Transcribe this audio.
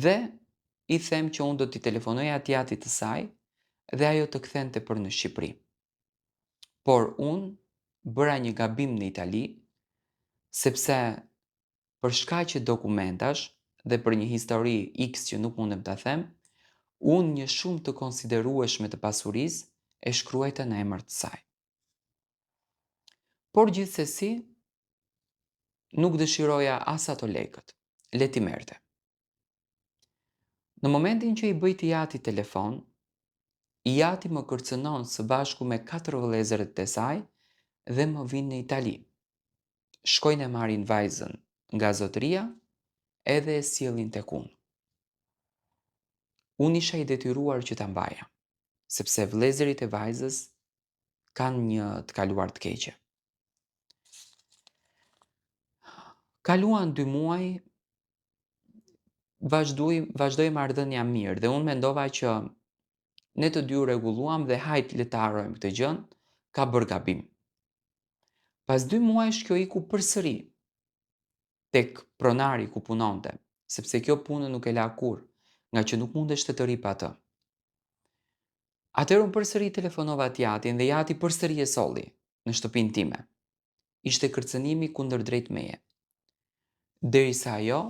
Dhe i them që unë do t'i telefonoja të jatit të saj dhe ajo të kthente për në Shqipëri. Por unë bëra një gabim në Itali, sepse për shkaqe dokumentash dhe për një histori X që nuk mundem ta them, unë një shumë të konsiderueshme të pasurisë e shkruajta në emër të saj. Por gjithsesi, nuk dëshiroja as ato lekët, le t'i merrte. Në momentin që i bëj të jatit telefon, i jati më kërcënon së bashku me katër vëllezërit e saj dhe më vijnë në Itali. Shkojnë e marrin vajzën nga zotëria edhe e sjellin tek unë. Unë isha i detyruar që ta mbaja, sepse vëllezërit e vajzës kanë një të kaluar të keqe. Kaluan dy muaj, vazhdoi vazhdoi marrëdhënia mirë dhe unë mendova që ne të dy u rregulluam dhe hajt le ta harrojmë këtë gjënë, ka bërë gabim. Pas dy muajsh kjo iku përsëri tek pronari ku punonte, sepse kjo punën nuk e la kurrë, ngaqë nuk mundeshte të rrijë pa të. Atëherë unë përsëri telefonova të jatin dhe i jati përsëri e solli në shtëpinë time. Ishte kërcënimi kundërdrejt meje. Derisa ajo